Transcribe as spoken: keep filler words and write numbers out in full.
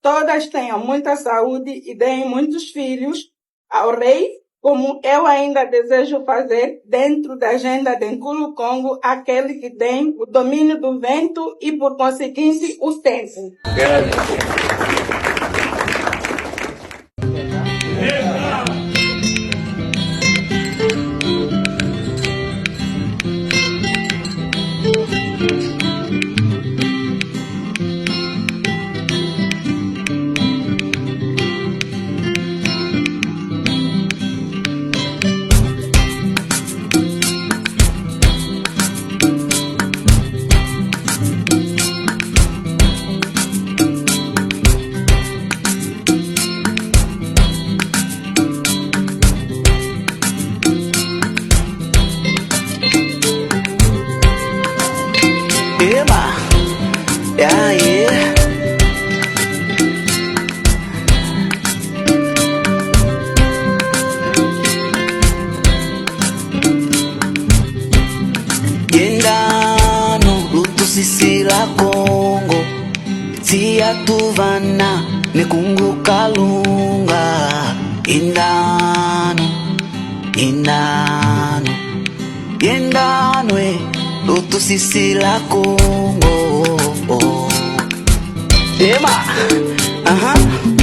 todas tenham muita saúde e deem muitos filhos ao rei, como eu ainda desejo fazer dentro da agenda de Nkulu Kongo, aquele que tem o domínio do vento e, por conseguinte, o tempo. Ema, yeah, yeah. Yendano lutusisila Kongo, tia tuvana ne Nkulu Kalunga. Yendano, yendano, yendano e lutusisila Kongo. Ema, aha.